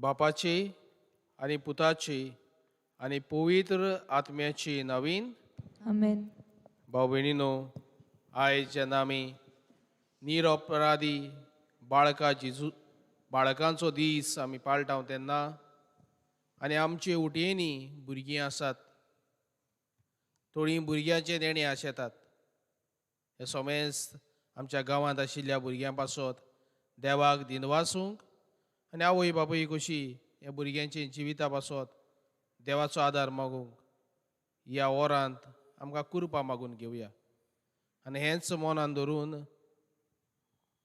बापाची आनी पुताची आनी पवित्र आत्म्याची नवीन. आमेन. भाव भयणीनो, आयज जेन्ना आमी निरपराधी बाळका जेजू बाळकांचो दीस आमी पाळटा तेन्ना आनी आमचे उटयेनी भुरगीं आसात, थोडीं भुरग्यांचे देणें आशेतात. हे समेस्त आमच्या गांवांत आशिल्ल्या भुरग्यां पासत देवाक दिनवासूंक आनी आवय बापूय कशी ह्या भुरग्यांचे जिविता पासत देवाचो आदार मागूंक ह्या वरांत आमकां कुरपा मागून घेवया आनी हेंच मनान धरून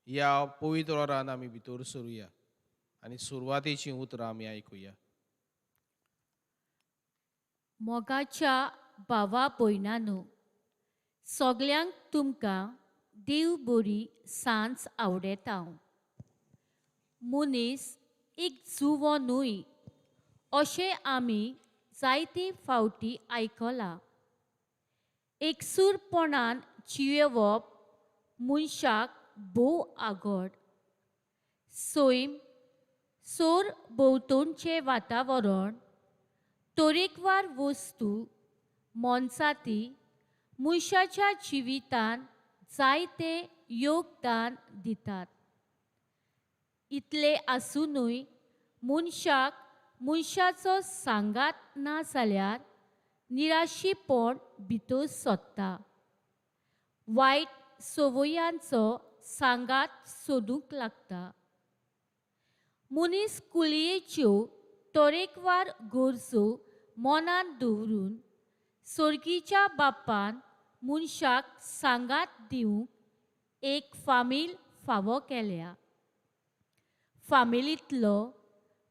ह्या पवित्र वरान आमी भितर सरुया आनी सुरवातेचीं उतरां आमी आयकुया. मोगाच्या भावा भयणांनो, सगल्यांक तुमकां देव बरी सांज आवडेता. मनीस एक जुवो न्हय अशें आमी जायते फावटी आयकलां. एकसूरपणान जियेवप मनशाक भोव आगड. सैम, सोर भोंवतणचें वातावरण, तरेकवार वस्तू, मोनजाती मनशाच्या जिवितांत जायते योगदान दितात. इतलें आसुनूय मनशाक मनशाचो सांगात ना जाल्यार निराशीपण भितर सोदता. वायट संवयांचो सांगात सोदूंक लागता. मनीस कुळयेच्यो तरेकवार गरजो मनांत दवरून सर्गीच्या बापान मनशाक सांगात दिवंक एक फामील फावो केल्या. फामिलींतलो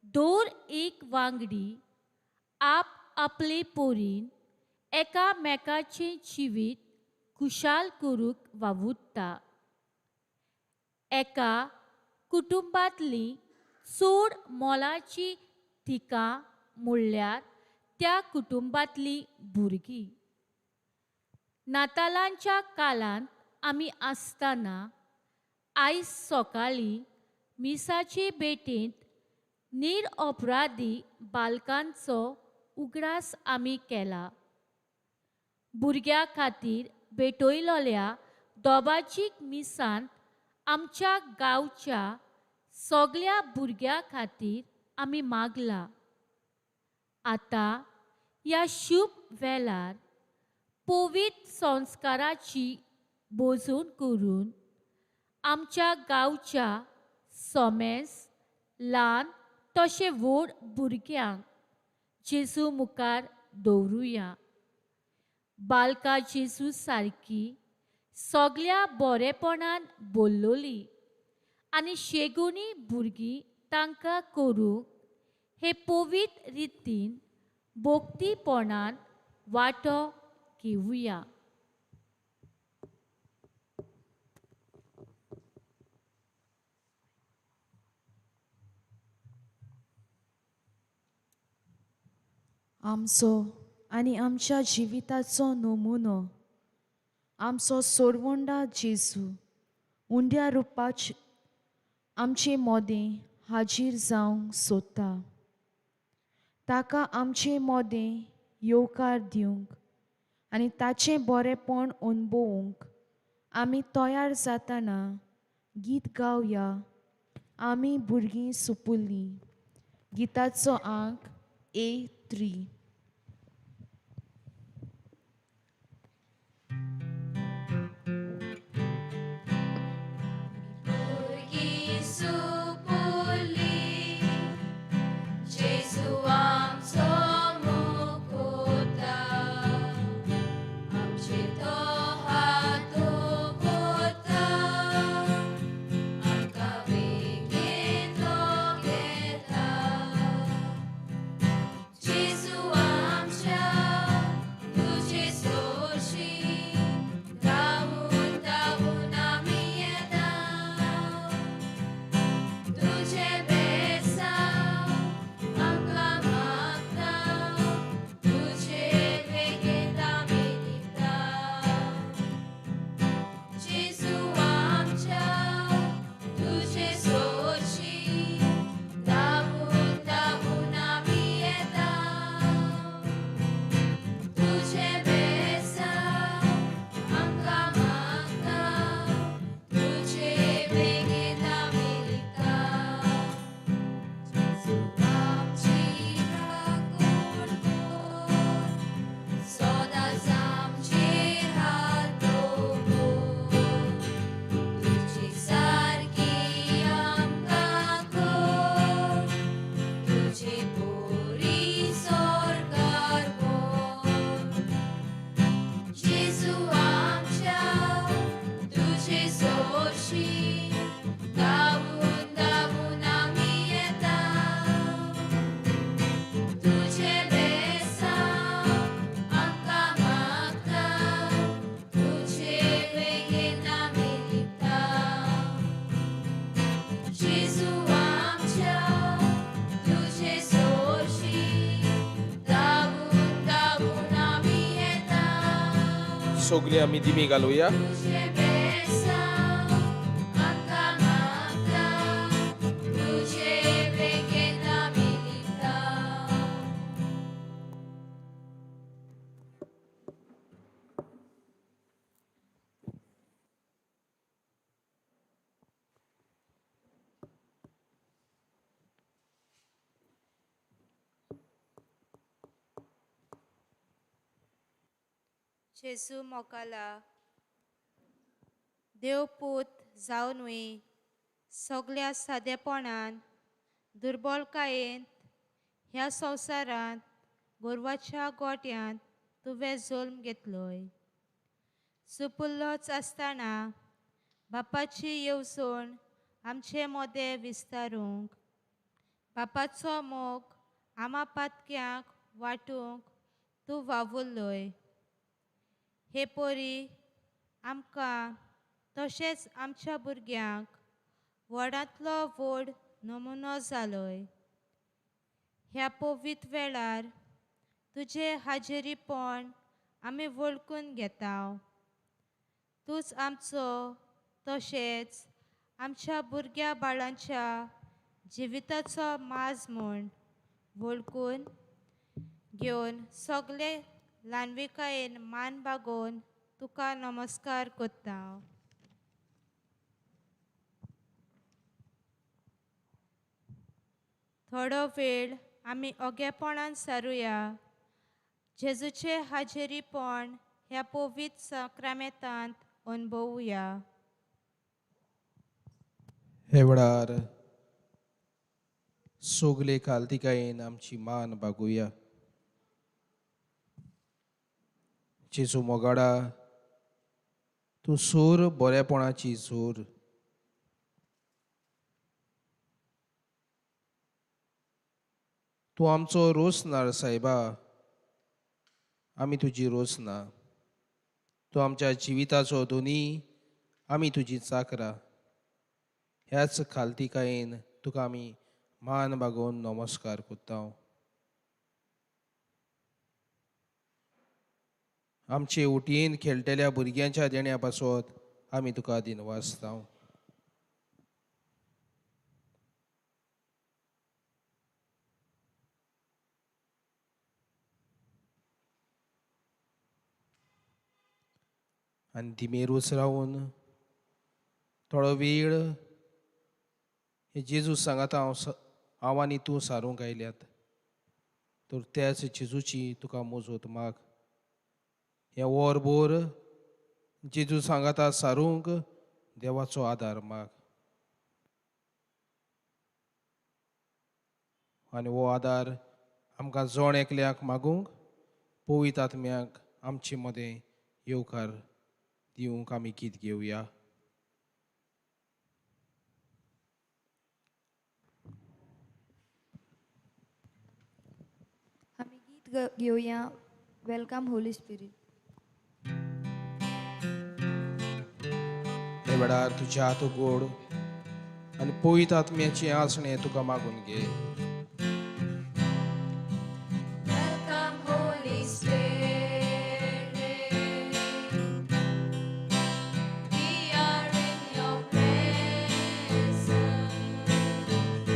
दर एक वांगडी आप आपले परीन एकामेकाचें जिवीत खुशाल करूंक वावुरता. एका कुटुंबांतली चड मोलाची थिकां म्हणल्यार त्या कुटुंबांतली भुरगीं. नातालांच्या काळांत आमी आसतना आयज सकाळीं मिसाचे भेटेंत निरअपराधी बालकांचो उगडास आमी केला. भुरग्यां खातीर भेटयलेल्या दोबाजीक मिसांत आमच्या गांवच्या सगल्या भुरग्यां खातीर आमी मागला. आतां ह्या शुभ वेळार पवित्र संस्काराची भोजन करून आमच्या गांवच्या समेस ल्हान तशें व्हड भुरग्यांक जेजू मुखार दवरुया. बालकां जेजू सारकी सगल्या बरेपणान बोल्लोली आनी शेगुणी भुरगीं तांकां करूंक हे पवित्र रितीन भक्तीपणान वांटो घेवया. आमचो आनी आमच्या जिविताचो नमुनो आमचो सोरवंडा जेजू उंड्या रुपाच आमचे मोदें हाजीर जावंक सोदता. ताका आमचे मोदें येवकार दिवंक आनी ताचें बरेंपण अणभवूंक आमी तयार जातना गीत गावया. आमी भुरगीं सुपुल्लीं गिताचो आंक A3. Jesus. सगळी आमी दिमी घालुया. जेजू मोकाला देवपूत जावनूय सगल्या सादेपणान दुर्बलकायेंत ह्या संवसारांत गोरवाच्या गोट्यांत तुवें जल्म घेतलोय. सुपुल्लोच आसतना बापाची येवजण आमचे मदें विस्तारूंक, बापाचो मोग आमा पातक्यांक वांटूंक तूं वावुरलोय. हे परी आमकां तशेंच आमच्या भुरग्यांक व्हडांतलो व्हड नमुनो जालोय. ह्या पवित्र वेळार तुजें हाजेरीपण आमी वळखून घेता. तूंच आमचो तशेंच आमच्या भुरग्या बाळांच्या जिविताचो माज म्हूण वळखून घेवन सगळे ल्हानविकायेन मान बागोवन तुका नमस्कार करता. थोडो वेळ आमी ओगेपणान सारुया. जेजूचें हाजेरीपण ह्या पवित्र साक्रामेंतांत अणभवुया. हे वेळार सगले खालतिकायेन आमची मान बागोवया. जेजू मोगाडा, तूं सूर बरेपणाची सूर. तूं आमचो रोसनार सायबा, आमी तुजी रोसना. तूं आमच्या जिविताचो दोनी, आमी तुजी चाकरां. ह्याच खालतिकायेन तुका आमी मान बागोवन नमस्कार करता. आमचे उटयेन खेळटल्या भुरग्यांच्या देण्या पासत आमी तुका दिनवासता. आनी दिमेरूच रावन थोडो वेळ हे जेजू सांगाता हांव आनी तूं सारूंक आयल्यात, तर त्याच जेजूची तुका मोजोत माग. हें वरभर जेजू सांगाता सारूंक देवाचो आदार माग आनी हो आदार आमकां जण एकल्याक मागूंक पवित्र आत्म्याक आमचे मदें येवकार दिवंक आमी गीत घेवया. आमी गीत घेवया welcome Holi spirit. हे वेळार तुज्या हात गोड आनी पवित्र आत्म्याचें आसणें तुका मागून घे.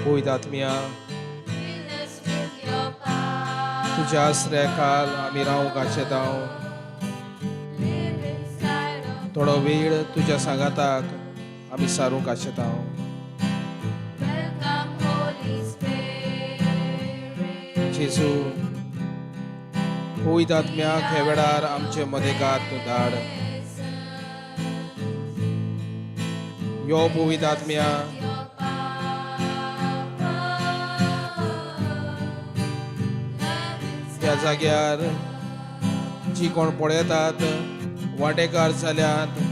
पवित्र आत्म्या, तुज्या आसऱ्या खाल आमी रावंक आशेता. थोडो वेळ तुज्या सांगाताक आमी सारूंक आशेता. जेजू, पवित्र आत्म्याक हे वेळार आमचे मदेगात तूं धाड. यो पवित्र आत्म्या, त्या जाग्यार जी कोण पळयतात वांटेकार जाल्यात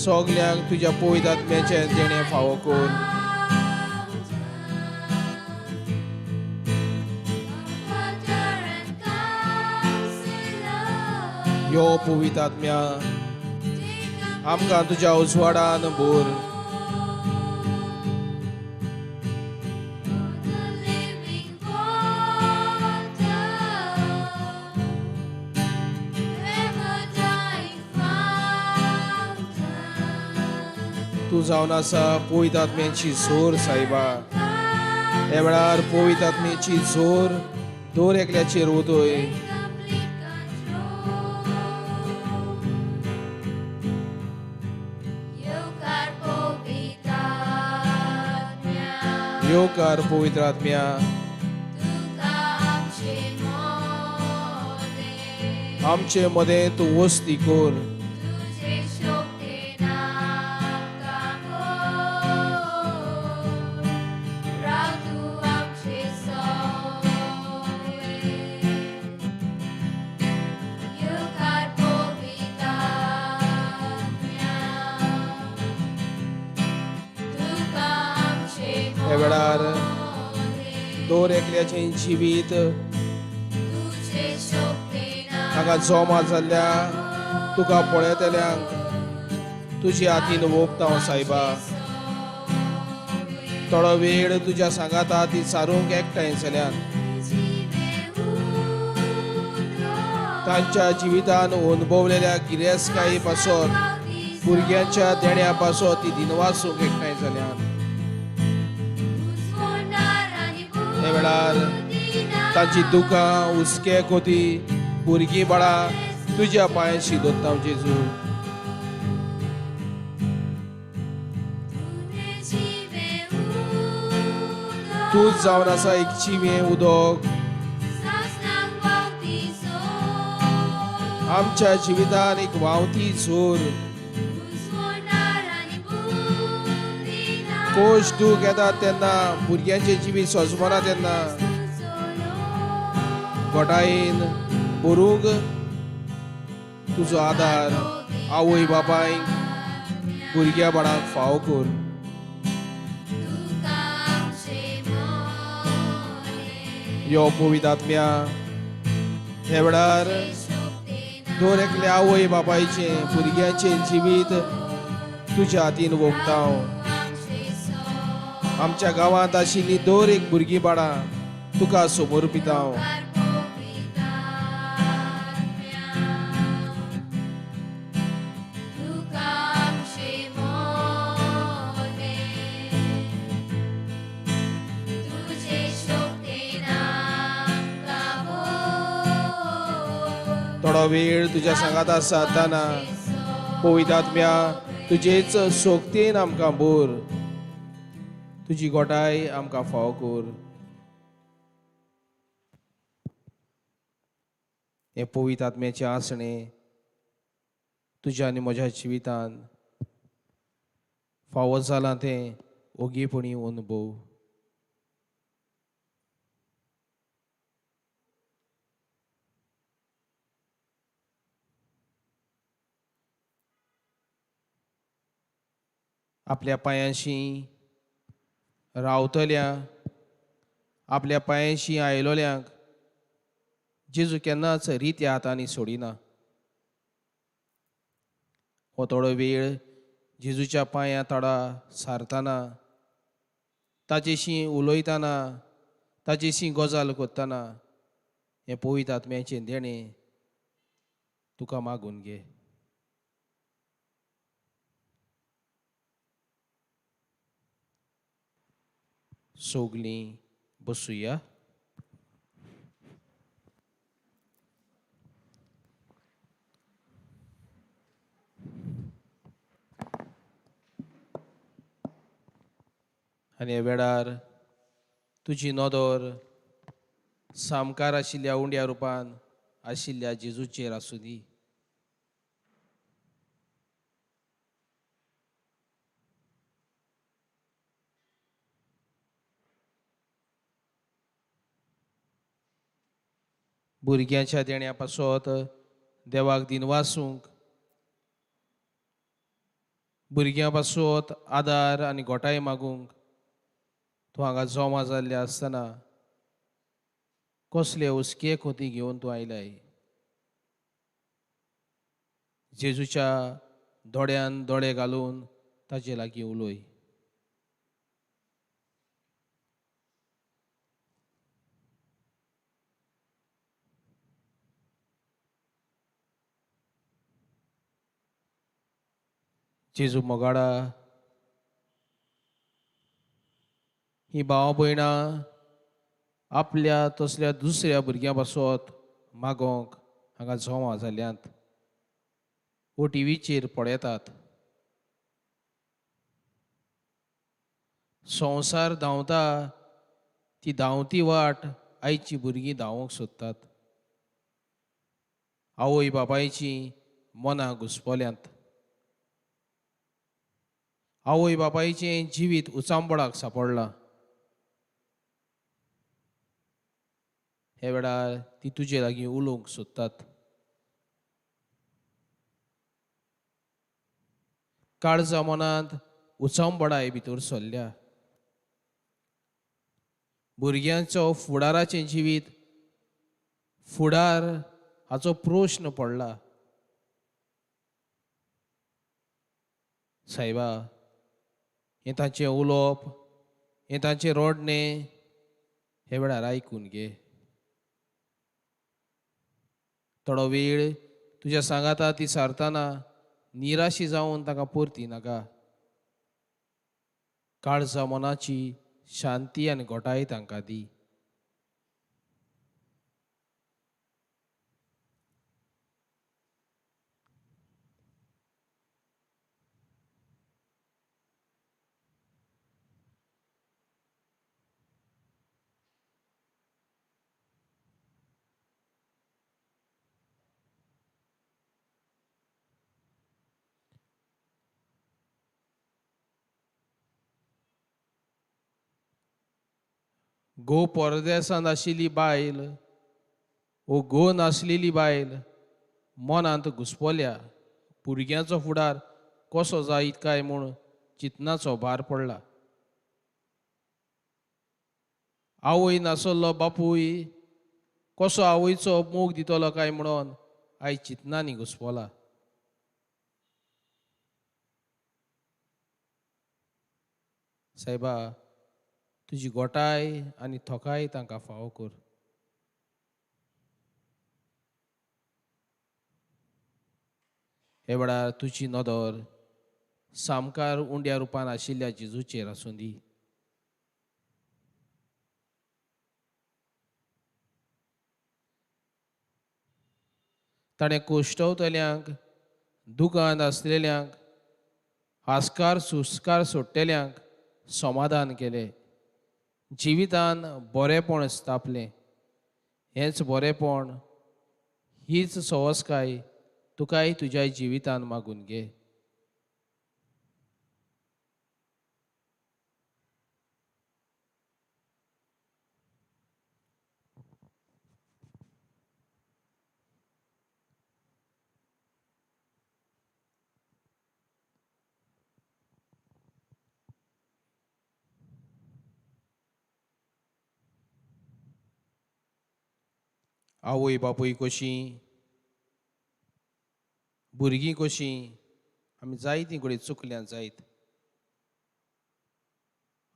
सगल्यांक तुज्या पवित्र आत्म्याचें देणें फावो कर. यो पवित्र आत्म्या, आमकां तुज्या उजवाडान भर. तूं जावन आसा पवित्र आत्म्याची जोर सायबा. ह्या वेळार पवित्र आत्म्याची जोर दर एकल्याचेर वतोय. येवकार पवित्र आत्म्या, आमचे मदें तूं वस्ती कर. ह्या वेळार दर एकल्याचें जिवीत हांगा जमा जाल्ल्या तुका पळयतल्यांक तुज्या हातीन ओंपता हांव सायबा. थोडो वेळ तुज्या सांगाता ती सारूंक एकठांय जाल्यान तांच्या जिवितान अनुभवलेल्या गिरेस्तकाये पासत, भुरग्यांच्या देण्या पासत ती दिनवासूंक एकठांय जाल्यान. ह्या वेळार तांची दुकां, हुस्के, कोती, भुरगीं बाळां तुज्या पांयांशी दवरता जेजू. तूंच जावन आसा एक जिवें उदक आमच्या जिवितान, एक व्हांवती जोर. कोश दूख येता तेन्ना, भुरग्यांचें जिवीत सोंसमना तेन्ना घोटायेन भरूंक तुजो आदार आवय बापायक, भुरग्या बाळांक फावो कर. यो पवित्र आत्म्या, ह्या वेळार दर एकल्या आवय बापायचें, भुरग्यांचें जिवीत तुज्या हातीन ओंपता हांव. आमच्या गांवांत आशिल्ली दर एक भुरगीं बाळां तुका समर्पिता हांव. थोडो वेळ तुज्या सांगाता साधताना पवित्र आत्म्या तुजेच सोगतेन आमकां भर, तुजी गोटाय आमकां फावो कर. हें पवित्र आत्म्याचें आसणें तुज्या आनी म्हज्या जिवितान फावो जालां तें ओगीपणी अनुभव. आपल्या पांयांशी रावतल्या, आपल्या पांयांशी आयलोल्यांक जेजू केन्नाच रित्या हातांनी सोडिना. हो थोडो वेळ जेजूच्या पांयां तडा सारतना, ताचेशी उलयतना, ताचेशी गजाल करतना हें पवित्र आत्म्याचें देणें तुका मागून घे. सगलीं बसुया. आनी ह्या वेळार तुजी नदर सामकार आशिल्ल्या उंड्या रुपान आशिल्ल्या जेजूचेर आसूं दी. भुरग्यांच्या देण्या पासत देवाक दिनवासूंक, भुरग्यां पासत आदार आनी घोटाय मागूंक तूं हांगा जमा जाल्लें आसतना कसले हुस्के खोती घेवन तूं आयलाय. जेजूच्या दोळ्यान दोळे घालून ताजे लागीं उलय. जेजू मोगाडा, ही भाव भयणां आपल्या तसल्या दुसऱ्या भुरग्यां पासत मागोंक हांगा जमा जाल्यांत वो टिवीचेर पळयतात. संवसार धांवता ती धांवती वाट आयची भुरगीं धांवूंक सोदतात. आवय बापायचीं मनां घुसपल्यांत. आवय बापायचें जिवीत उचांबळाक सापडलां. हे वेळार ती तुजे लागीं उलोवंक सोदतात. काळजा मनांत उचांबळाय भितर सरल्या. भुरग्यांचो फुडाराचें जिवीत फुडार हाचो प्रश्न पडला. सायबा, हें तांचें उलोवप, हें तांचें रडणें हे वेळार आयकून घे. थोडो वेळ तुज्या सांगाता ती सारतना निराशी जावन तांकां परती नाका. काळजा मनाची शांती आनी घोटाय तांकां दी. घोव परदेसांत आशिल्ली बायल वो घोव नासलेली बायल मनांत घुसपल्या. भुरग्यांचो फुडार कसो जायत काय म्हूण चिंतनाचो भार पडला. आवय नासलो बापूय कसो आवयचो मोग दितलो काय म्हणून आयज चिंतनांनी घुसपला. सायबा, तुजी गोटाय आनी थोकाय तांकां फावो कर. हे वेळार तुजी नदर सामकार उंड्या रुपान आशिल्ल्या जेजूचेर आसूं दी. ताणें कुश्टवतल्यांक, दुकान आसलेल्यांक, हास्कार सुस्कार सोडटेल्यांक समाधान केलें. जिवितान बरेंपण स्थापलें. हेंच बरेंपण, हीच सवसकाय तुकाय तुज्या जिवितान मागून घे. आवय बापूय कशीं, भुरगीं कशीं, आमी जायतीं कडेन चुकल्यां जायत.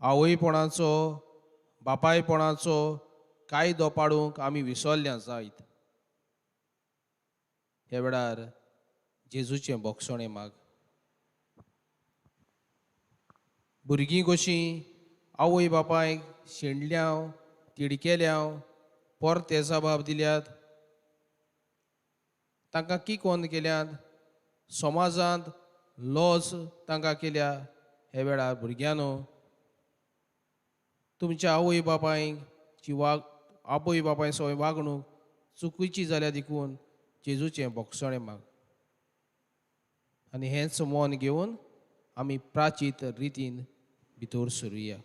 आवयपणाचो बापायपणाचो कायदो पाडूंक आमी विसरल्यां जायत. ह्या वेळार जेजूचें बोगसणें माग. भुरगीं कशीं आवय बापायक शेणल्या, तिडकेल्या, परते जबाब दिल्यात, तांकां किकोन केल्यात, समाजांत लॉज तांकां केल्या. हे वेळार भुरग्यांनो, तुमच्या आवय बापायची आवय बापाय सवय वागणूक चुकीची जाल्या देखून जेजूचें बोगसणें माग. आनी हेंच मन घेवन आमी प्राचीत रितीन भितर सरुया.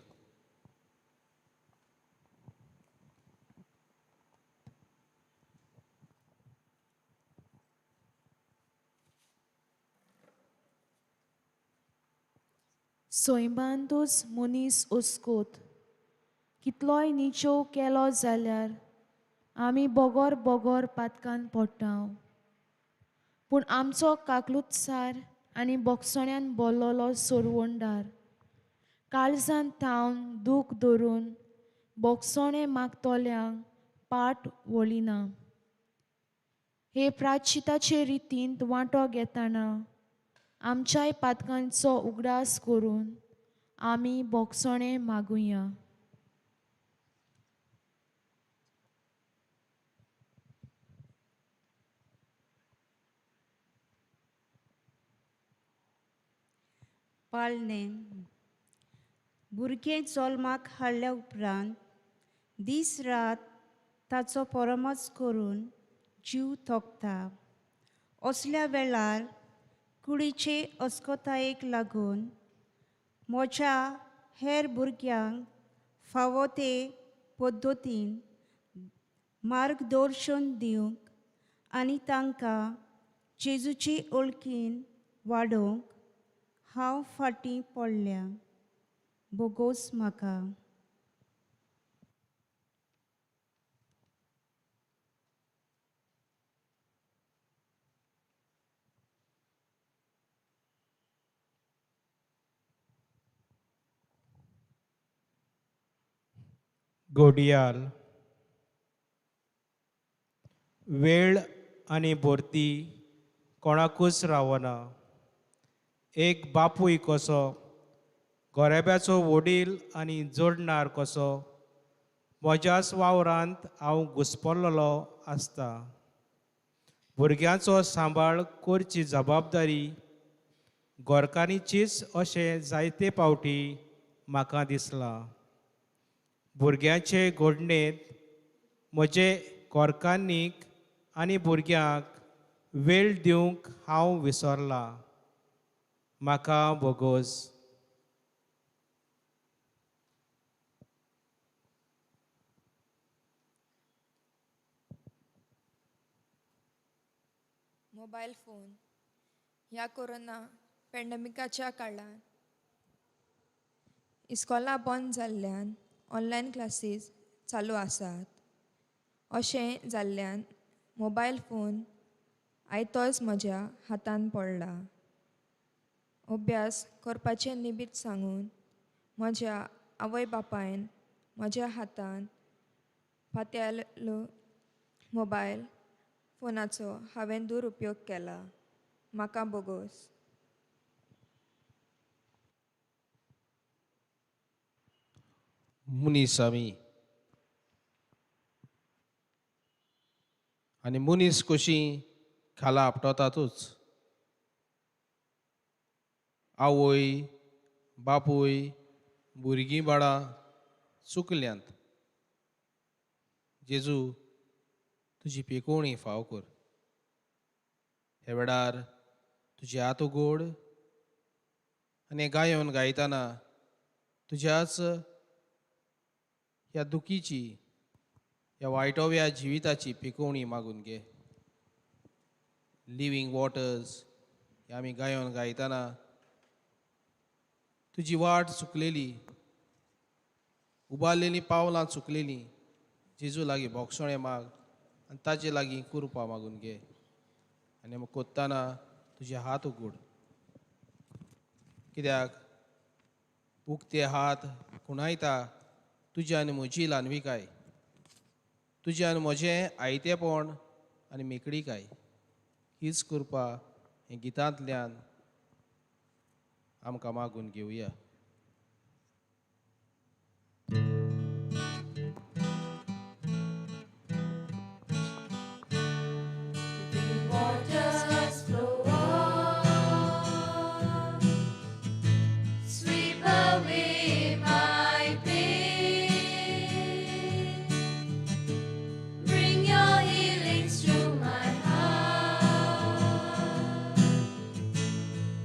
सैमांतूच मनीस ओस्कोत कितलोय निचोव केलो जाल्यार आमी बोगोर बोगोर पातकान पडटा. पूण आमचो काकलुतसार आनी बोगसण्यान बोल्लोलो सोरवणदार काळजान थावन दूख धरून बोगसणें मागतल्यांक पाट वळिना. हे प्राचिताचे रितींत वांटो घेतना आमच्याय पातकांचो उगडास करून आमी बोगसणें मागुया. पाळणें भुरगें जल्माक हाडल्या उपरांत दीस रात ताचो परमच करून जीव थोकता. असल्या वेळार कुडीचे अस्कतायेक लागून म्हज्या हेर भुरग्यांक फावो ते पद्दतीन मार्गदर्शन दिवंक आनी तांकां जेजूची ओळखीन वाडोवंक हांव फाटीं पडल्या. बोगोस म्हाका. घोडयाल. वेळ आनी भरती कोणाकूच रावना. एक बापूय कसो गोरेब्याचो वडील आनी जोडणार कसो म्हज्याच वावरांत हांव घुसपल्लो आसता. भुरग्यांचो सांबाळ करची जबाबदारी गोरकारीचीच अशें जायते फावटी म्हाका दिसलां. भुरग्यांचे घडणेंत म्हजे गोरकान्नीक आनी भुरग्यांक वेळ दिवंक हांव विसरलां. म्हाका बोगोस. मोबायल फोन ह्या कोरोना पॅन्डमिकाच्या काळांत इस्कॉलां बंद जाल्ल्यान ऑनलायन क्लासीस चालू आसात. अशें जाल्ल्यान मोबायल फोन आयतोच म्हज्या हातान पडला. अभ्यास करपाचें निमीत सांगून म्हज्या आवय बापायन म्हज्या हातान पातयलो मोबायल फोनाचो हांवें दुरुपयोग केला. म्हाका बोगोस. मनीस आमी आनी मनीस कशी खाला आपटतातूच. आवय बापूय भुरगीं बाळां चुकल्यांत. जेजू तुजी पिकोवणी फाव कर. हे वेळार तुजी हात उगड आनी गायोन गायतना तुज्याच ह्या दुखीची ह्या वायटोव्या जिविताची पिकोवणी मागून घे. लिवींग वॉटर्स हे आमी गायोन गायतना तुजी वाट चुकलेली उबारलेलीं पावलां चुकलेलीं जेजू लागीं भोगसणें माग आनी ताजे लागीं कुरपा मागून घे आनी मग कोत्ताना तुजे हात उगड. कित्याक उक्ते हात खुणायता तुजी आनी म्हजी ल्हानविकाय, तुजें आनी म्हजें आयतेपण आनी मेकळीकाय. हीच कृपा हे गितांतल्यान आमकां मागून घेवया.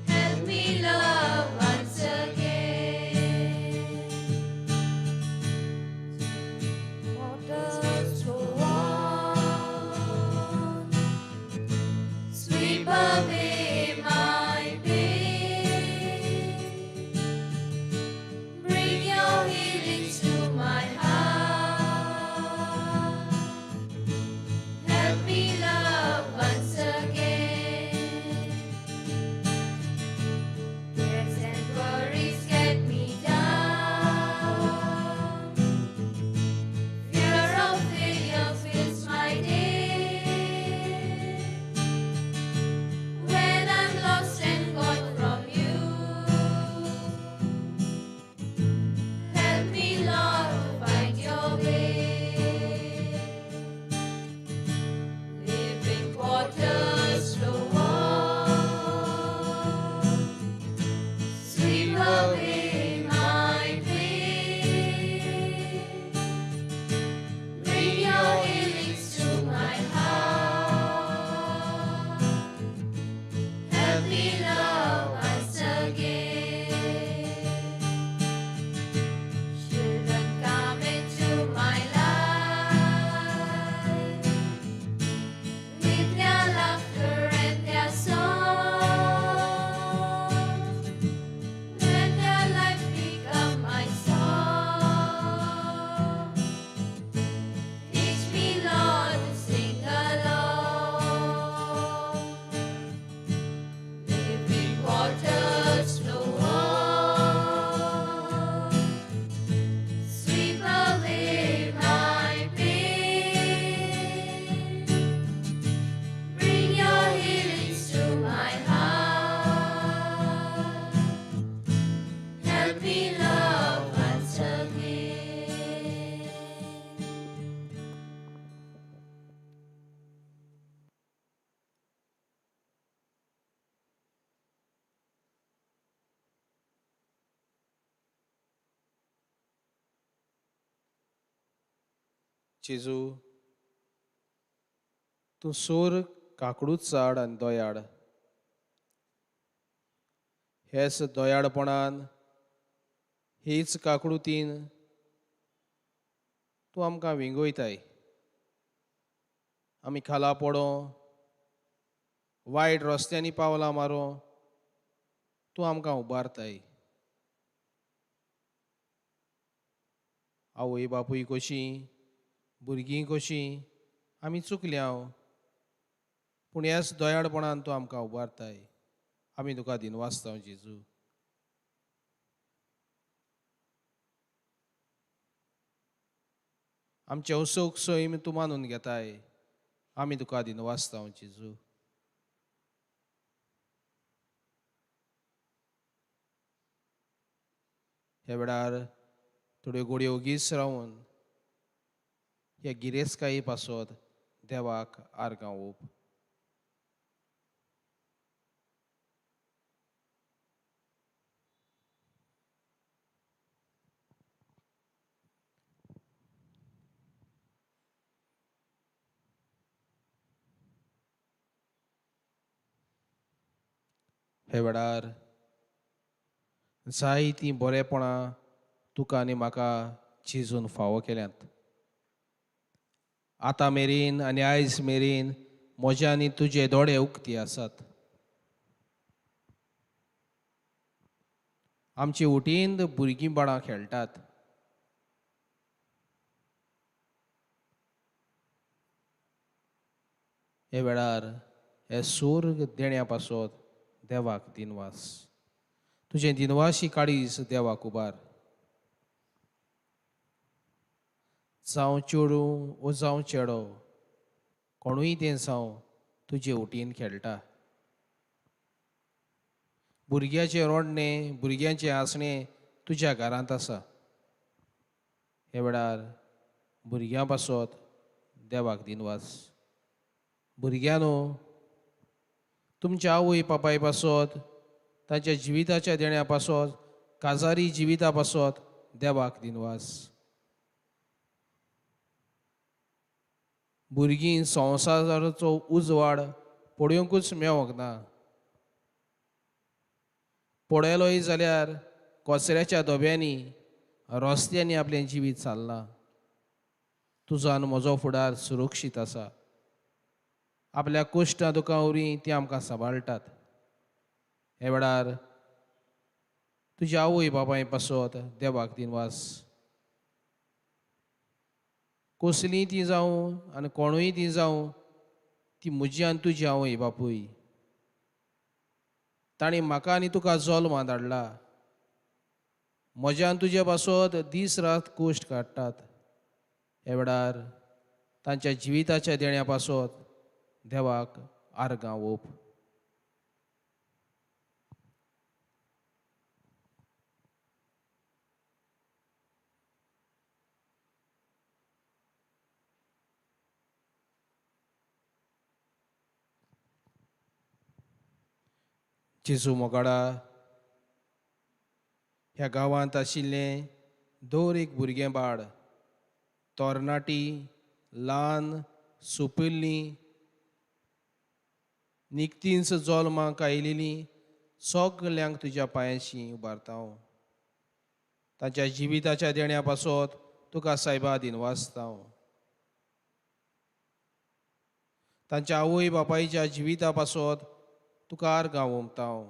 Help me love once again. जेजू तूं सोर काकडूच चाड आनी दोयाड, हेच दोयाडपणान हीच काकडुतीन तूं आमकां विंगयताय. आमी खाला पडों, वायट रस्त्यांनी पावलां मारूं, तूं आमकां उबारताय. आवय बापूय कशीं, भुरगीं कशीं आमी चुकल्या, पूण ह्याच दयाळपणान तूं आमकां उबारताय. आमी तुका दिनवासता जेजू. आमचे असोक सैम तूं मानून घेताय. आमी तुका दिनवासता जेजू. ह्या वेळार थोड्यो गोडयो ओगीच रावन ह्या गिरेस्तकाये पासत देवाक आर्गां ओंप. हे वेळार जायतीं बरेपणां तुका आनी म्हाका जेजून फावो केल्यांत. आतां मेरेन आनी आयज मेरेन म्हजे आनी तुजे दोळे उक्ती आसात. आमचे वटेन भुरगीं बाळां खेळटात. हे वेळार हे सोर्ग देण्या पासत देवाक दिनवास. तुजें दिनवाशी काळीज देवाक उबार. जावं चेडूं ओ जावं चेडो, कोणूय तें जावं तुजे वटेन खेळटा. भुरग्याचें रडणें, भुरग्यांचें हांसणें तुज्या घरांत आसा. हे वेळार भुरग्यां पासत देवाक दिनवास. भुरग्यांनो, तुमच्या आवय बापाय पासत, तांच्या जिविताच्या देण्या पासत, काजारी जिविता पासत देवाक दिनवास. भुरगीं संवसाराचो उजवाड पळोवंकूच मेवंक ना. पळयलोय जाल्यार कचऱ्याच्या धोब्यांनी रस्त्यांनी आपलें जिवीत चल्लां. तुजो आनी म्हजो फुडार सुरक्षीत आसा. आपल्या कश्टां दुकां वरवीं ती आमकां सांबाळटात. हे वेळार तुज्या आवय बापाय पासत देवाक दिनवास. कसलीं ती जावं आनी कोणूय ती जावं, ती म्हजी आनी तुजी आवय बापूय. तांणी म्हाका आनी तुका जल्मा धाडला. म्हज्या आनी तुजे पासत दीस रात कश्ट काडटात. हे वेळार तांच्या जिविताच्या देण्या पासत देवाक आर्गां ओंप. जेजू मोगाडा, ह्या गांवांत आशिल्लें दर एक भुरगें बाळ, तरणाटी, ल्हान, सुपिल्लीं, निकतींच जल्माक आयिल्लीं सगल्यांक तुज्या पांयांशी उबारता हांव. तांच्या जिविताच्या देण्या पासत तुका सायबा दिनवासता हांव. तांच्या आवय बापायच्या जिविता पासत तुका आर्गां ओंपता हांव.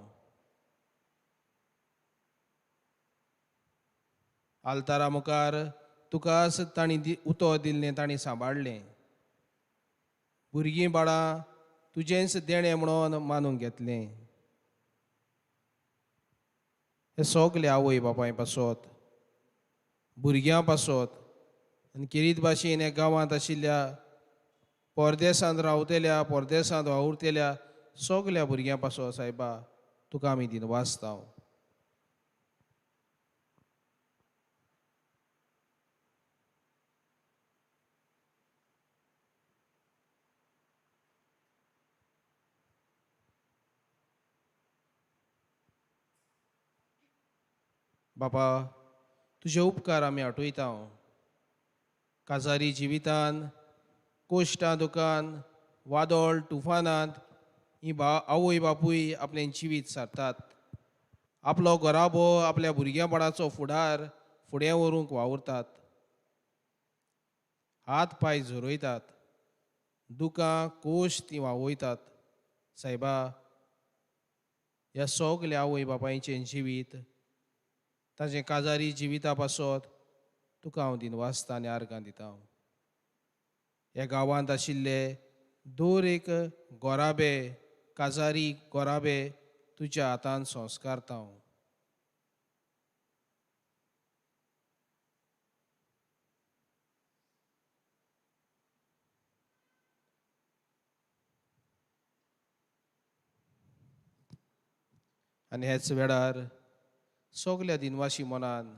आल्तारा मुखार तुकाच तांणी उतो दिल्लें तांणी सांबाळ्ळें. भुरगीं बाळां तुजेंच देणें म्हणून मानूंक घेतलें. हे सगले आवय बापाय पासत, भुरग्यां पासत आनी खेरीत भाशेन ह्या गांवांत आशिल्ल्या, परदेसांत रावतल्या, परदेसांत वावुरतल्या सगल्या भुरग्यां पासत सायबा तुका आमी दिनवासता. बापा, तुजे उपकार आमी आठयता. काजारी जिवितान कोश्टां दुकान वादळ तुफानांत ही आवय बापूय आपलें जिवीत सारतात। आपलो घराबो आपल्या भुरग्यांपणाचो फुडार फुडें व्हरूंक वावुरतात, हात पांय झरयतात, दुकां कोश ती वावयतात। सायबा, ह्या सगल्या आवय बापायचें जिवीत ताचें काजारी जिविता पासत तुका हांव दिनवासता आनी आर्गां दिता। ह्या गांवांत आशिल्ले दर एक गोराबे काजारी गोराबे तुज्या हातान संस्कारता। आनी ह्याच वेळार सगल्या दिनवाशी मनान,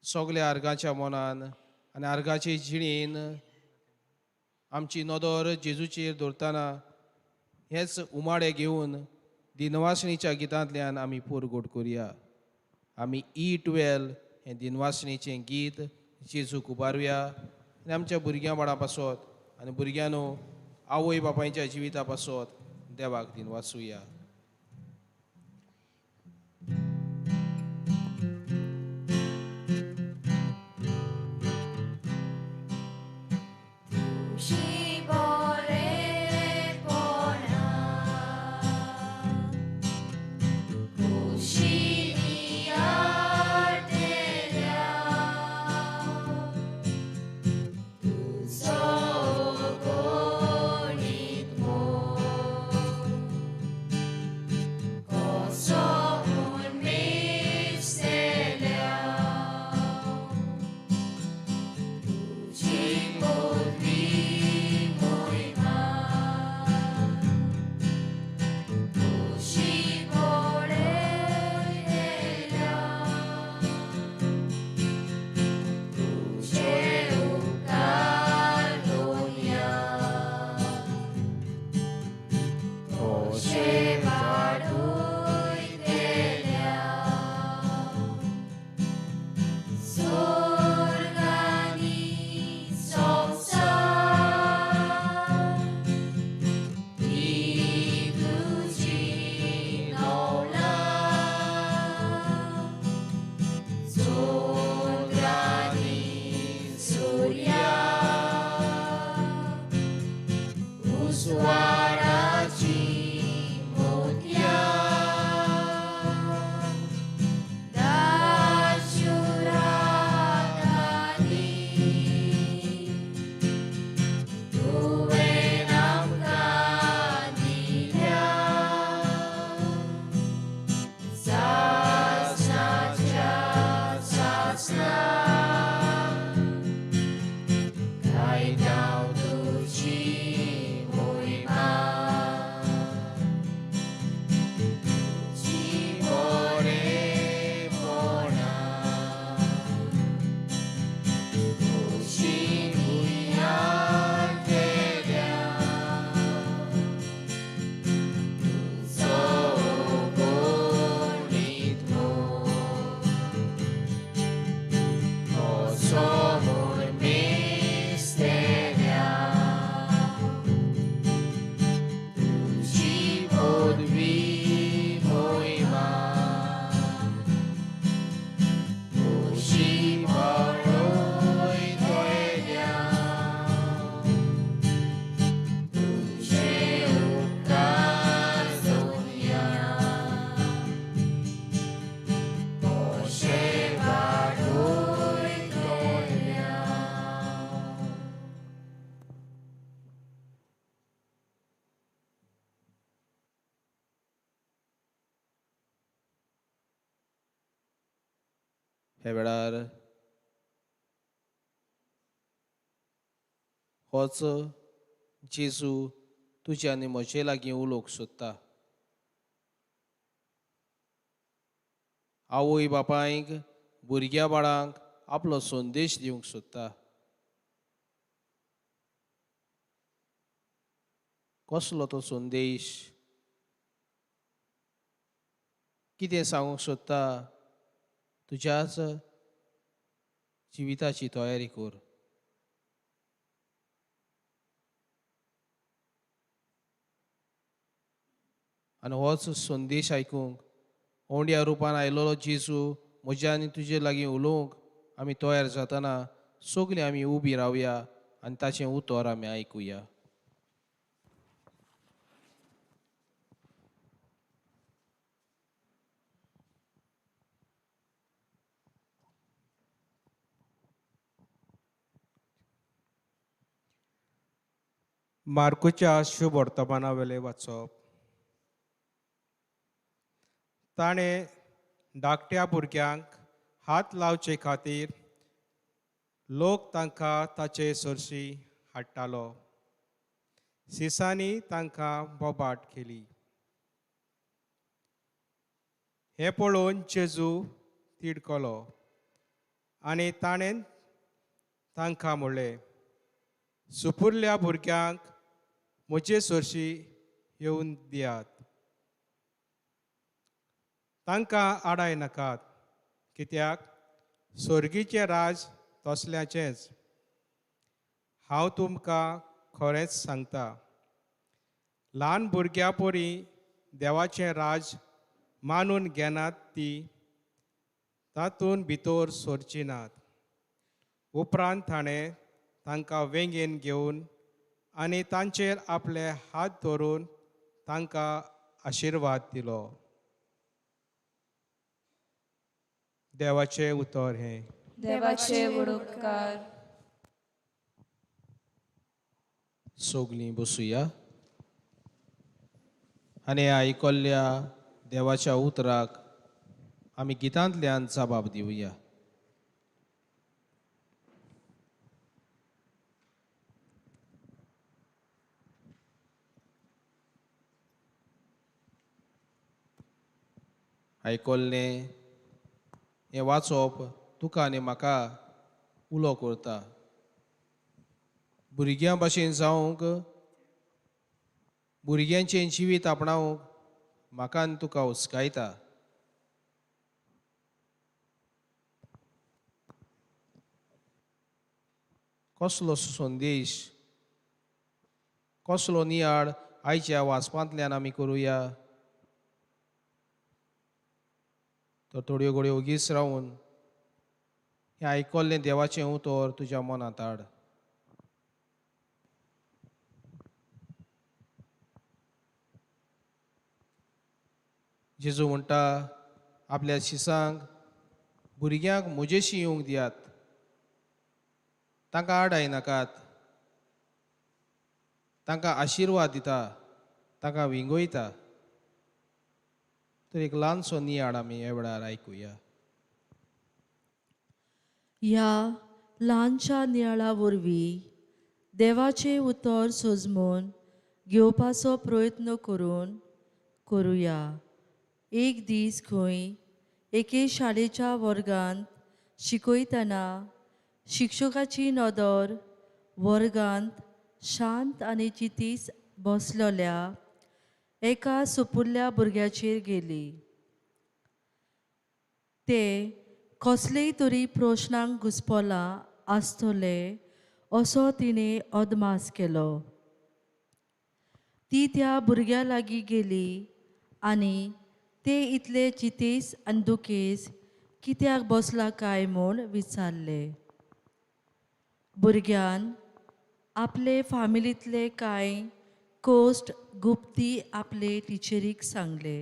सगल्या आर्गाच्या मनान आनी आर्गाचे जिणेन आमची नदर जेजूचेर दवरतना हेच उमाळे घेवन दिनवासणीच्या गितांतल्यान आमी पुरगोट करुया। आमी E12 हें दिनवासणीचें गीत जेजूक उबारुया आनी आमच्या भुरग्यां बाळां पासत आनी भुरग्यांनो आवय बापायच्या जिविता पासत देवाक दिनवासुया। ह्या वेळार होच जेजू तुज्या आनी म्हजे लागीं उलोवंक सोदता। आवय बापायक भुरग्या बाळांक आपलो संदेश दिवंक सोदता। कसलो तो संदेश, कितें सांगूंक सोदता? तुज्याच जिविताची तयारी कर। आनी होच संदेश आयकूंक ओंड्या रुपान आयलेलो जेजू म्हज्या आनी तुजे लागीं उलोवंक आमी तयार जातना सगळीं आमी उबी रावया आनी ताचें उतर आमी आयकुया. मार्कूच्या शुभ वर्तमाना वेलें वाचप. ताणें धाकट्या भुरग्यांक हात लावचे खातीर लोक तांकां ताचे सरशी हाडटालो. सिसांनी तांकां बोबाट केली. हें पळोवन जेजू तिडकलो आनी ताणें तांकां म्हणलें, सुपुरल्या भुरग्यांक म्हजे सरशी येवन दियात, तांकां आडाय नाकात, कित्याक स्वर्गीचें राज तसल्याचेंच. हांव तुमकां खरेंच सांगता, ल्हान भुरग्यां परी देवाचें राज मानून घेनात ती तातूंत भितर सरची नात. उपरांत ताणें तांकां वेंगेन घेवन आनी तांचेर आपले हात धरून तांकां आशिर्वाद दिलो. देवाचें उतर हें. देवाचे उपकार. सगळीं बसुया आनी आयकल्ल्या देवाच्या उतराक आमी गितांतल्यान जबाब दिवया. आयकल्लें हें वाचप तुका आनी म्हाका उलो करता. भुरग्यां भाशेन जावंक, भुरग्यांचें जिवीत आपणावंक म्हाका आनी तुका उस्कायता. कसलो संदेश, कसलो नियाळ आयच्या वाचपांतल्यान आमी करुया. तर थोड्यो घडयो ओगीच रावन हें आयकल्लें देवाचें उतर तुज्या मनांत हाड. जेजू म्हणटा आपल्या शिसांक, भुरग्यांक म्हजेशी येवंक दियात, तांकां आडाय नाकात, तांकां आशिर्वाद दिता, तांकां विंगयता. तर एक ल्हानसो नियाळ आमी ह्या वेळार आयकुया. ह्या ल्हानशा नियाळा वरवीं देवाचें उतर सोजमून घेवपाचो प्रयत्न करून करुया. एक दीस खंय एके शाळेच्या वर्गांत शिकयतना शिक्षकाची नदर वर्गांत शांत आनी चितीस बसलेल्या एका सुपुल्ल्या भुरग्याचेर गेली. ते कसलेय तरी प्रश्नांक घुसपलां आसतले असो तिणें अदमास केलो. ती त्या भुरग्या लागीं गेली आनी ते इतले चितीस आनी दुखेस कित्याक बसला काय म्हूण विचारले. भुरग्यान आपले फामिलींतले कांय कोश्ट गुप्ती आपले टिचरीक सांगले.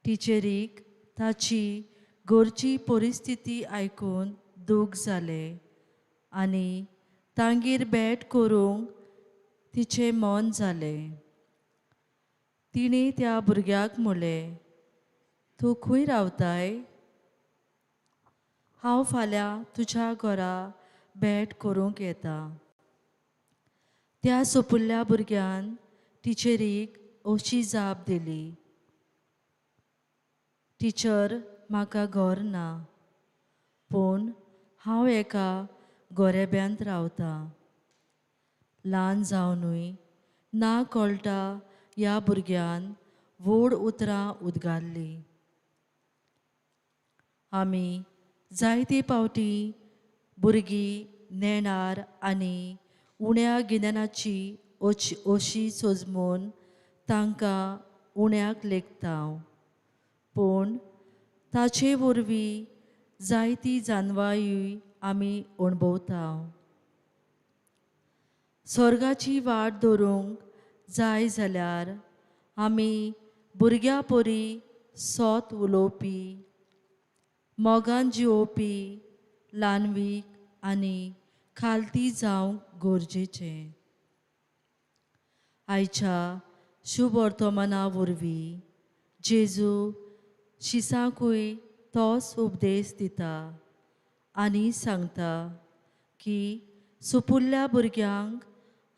टिचरीक ताची घरची परिस्थिती आयकून दूख जालें आनी तांगेर भेट करूंक तिचें मन जालें. तिणें त्या भुरग्याक म्हणलें, तूं खंय रावताय? हांव फाल्यां तुज्या घरा भेट करूंक येता. त्या सोपुल्ल्या भुरग्यान टिचरीक अशी जाप दिली, टिचर म्हाका घर ना, पूण हांव एका गोरेब्यांत रावतां. ल्हान जावनूय ना कळटा ह्या भुरग्यान व्हड उतरां उद्गारलीं. आमी जायते पावटी भुरगीं नेणार आनी उण्या गिन्यानाची अशी सोजमून तांकां उण्याक लेखता, पूण ताचे वरवीं जायती जानवायूय आमी अणभवता. स्वर्गाची वाट धरूंक जाय जाल्यार आमी भुरग्यां परी सोत उलोवपी, मोगान जिवोवपी, ल्हानवीक आनी खालती जावंक गरजेचें. आयच्या शुभवर्तमाना वरवीं जेजू शिसांकूय तोच उपदेश दिता आनी सांगता की सुपुल्ल्या भुरग्यांक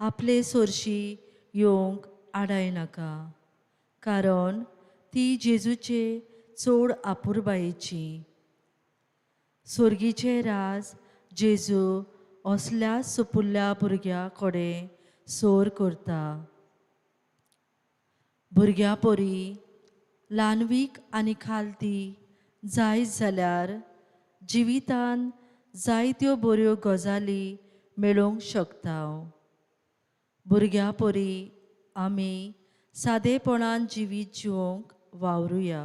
आपले सोरशी येवंक आडायनाका, कारण ती जेजूचे चड आपुरबायेची. स्वर्गीचे राज जेजू असल्या सुपुल्ल्या भुरग्यां कडेन सोर करता. भुरग्यां परी ल्हानवीक आनी खालती जायत जाल्यार जिवितान जायत्यो बऱ्यो गजाली मेळोवंक शकता. भुरग्यां परी आमी सादेपणान जिवीत जिवोवंक वावरुया.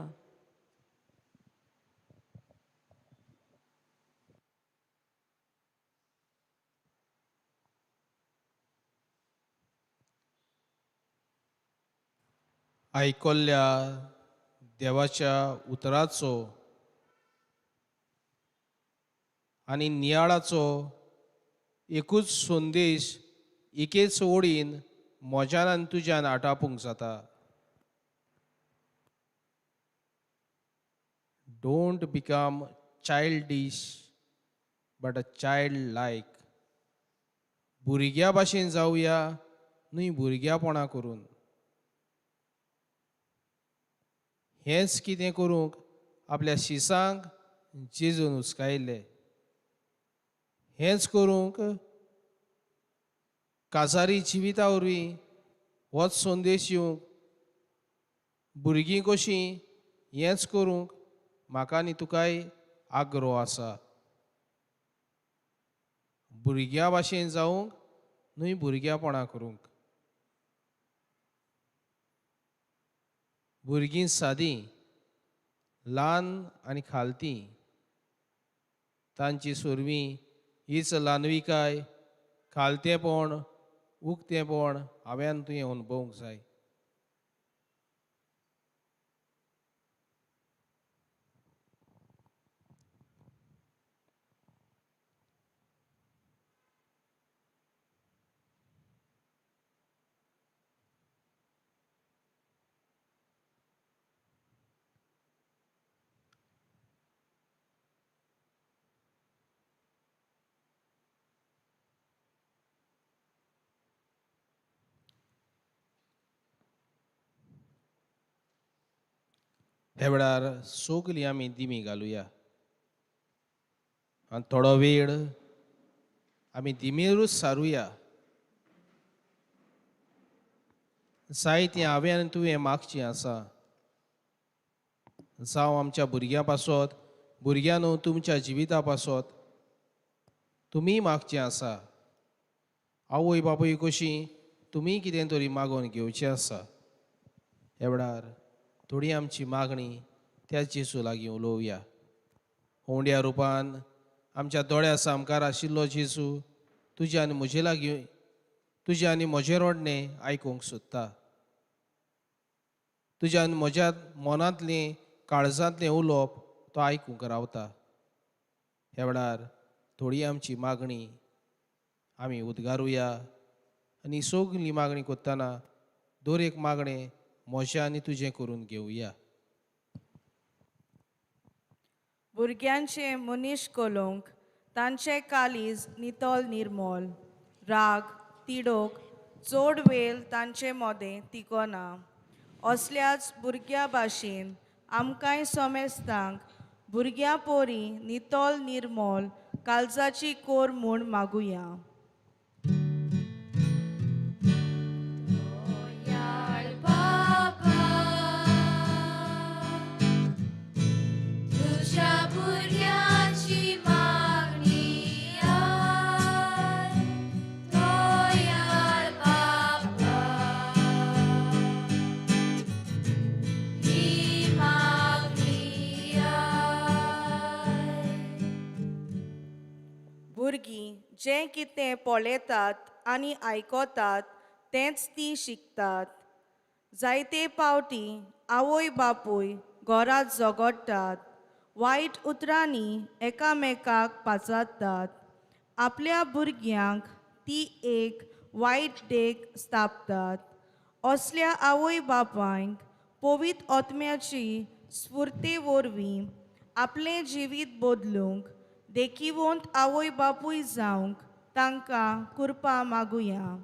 आयकल्ल्या देवाच्या उतराचो आनी नियाळाचो एकूच संदेश एकेच ओडीन म्हज्यान आनी तुज्यान आटापूंक जाता. Don't become childish but a child like. भुरग्या भाशेन जावया न्हय भुरग्यापणां करून. हेंच कितें करूंक आपल्या शिसांक जेजून हुस्कायल्लें, हेंच करूंक काजारी जिविता वरवीं होच संदेश येवंक भुरगीं कशीं हेंच करूंक म्हाका आनी तुकाय आग्रो आसा. भुरग्यां भाशेन जावंक न्हय भुरग्यापणां करूंक. भुरगीं सादीं, ल्हान आनी खालतीं, तांची सुरवीं हीच ल्हानविकाय, खालतेपण, उक्तेपण हांवें तुवें अणभवूंक जाय. ह्या वेळार सगलीं आमी दिमी घालुया आनी थोडो वेळ आमी दिमेरूच सारुया. जायतीं हांवें आनी तुवें मागचीं आसा, जावं आमच्या भुरग्यां पासत, भुरग्यांनो तुमच्या जिविता पासत तुमी मागचें आसा. आवय बापूय कशीं तुमी कितें तरी मागोवन घेवचें आसा. ह्या वेळार थोडी आमची मागणी त्या जेजू लागीं उलोवया. होंड्या रुपान आमच्या दोळ्या सामकार आशिल्लो जेजू तुज्या आनी म्हजे लागीं, तुज्या आनी म्हजें रडणें आयकूंक सोदता. तुज्या आनी म्हज्या मनांतलें काळजांतलें उलोवप तो आयकूंक रावता. ह्या वेळार थोडी आमची मागणी आमी उद्गारुया आनी सगली मागणी करतना दर एक मागणें म्हजें आनी तुजें करून घेवया. भुरग्यांचे मनीस कोलोंक तांचे काळीज नितळ निर्मोल, राग तिडोक चड वेळ तांचे मोदें तिगोना. असल्याच भुरग्यां भाशेन आमकांय समेस्तांक भुरग्यां पोरी नितळ निर्मोल काळजाची कोर म्हूण मागुया. Bye. जें कितें पळयतात आनी आयकतात तेंच तीं शिकतात. जायते पावटी आवय बापूय घरांत झगडटात, वायट उतरांनी एकामेकाक पाचारतात. आपल्या भुरग्यांक ती एक वायट देख स्थापतात. असल्या आवय बापायक पवित्र आत्म्याची स्फुर्ते वरवीं आपलें जिवीत बदलूंक देखिवंत आवय बापूय जावंक तांकां कृपा मागुया.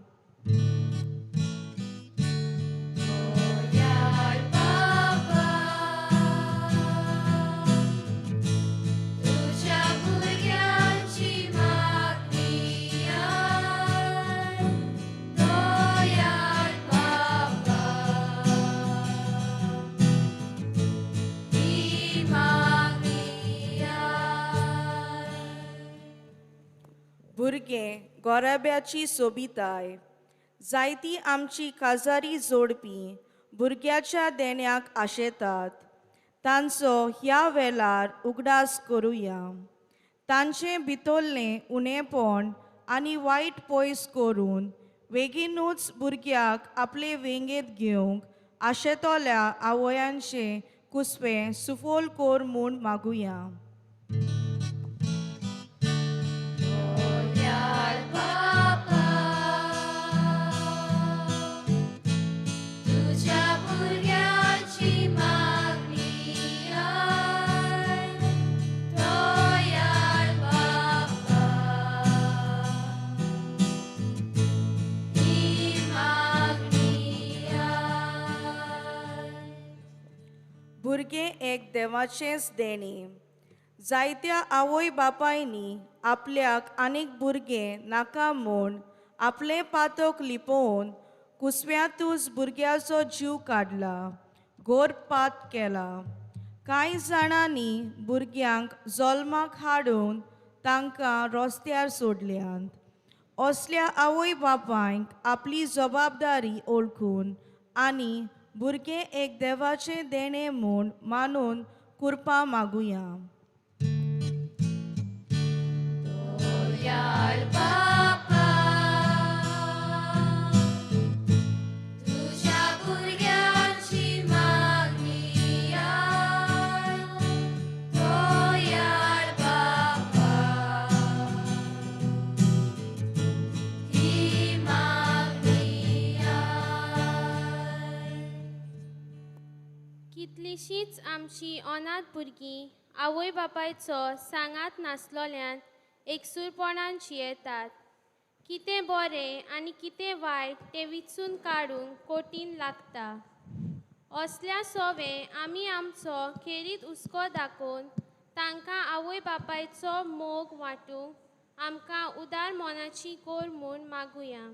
भुरगें गोराब्याची सोबिताय. जायती आमची काजारी जोडपी भुरग्याच्या देण्याक आशेतात. तांचो ह्या वेळार उगडास करुया. तांचें भितरलें उणेपण आनी वायट पयस करून बेगीनूच भुरग्याक आपले वेंगेंत घेवंक आशेतल्या आवयांचें कुसवें सुफल कर म्हूण मागुया. भुरगें एक देवाचेंच देणें. जायत्या आवय बापायनी आपल्याक आनीक भुरगें नाका म्हूण आपलें पातक लिपोवन कुसव्यांतूच भुरग्याचो जीव काडला, गर्भपात केला. कांय जाणांनी भुरग्यांक जल्माक हाडून तांकां रस्त्यार सोडल्यांत. असल्या आवय बापायक आपली जबाबदारी वळखून आनी भुरगें एक देवाचें देणें म्हूण मानून कृपा मागुया. कितलींशींच आमची अनाथ भुरगीं आवय बापायचो सांगात नासलोल्यान एकसूरपणान जियेतात. कितें बरें आनी कितें वायट तें विचून काडूंक कठीण लागता. असल्या सोवे आमी आमचो खेरीत हुस्को दाखोवन तांकां आवय बापायचो मोग वांटूंक आमकां उदार मनाची कर म्हूण मागुया.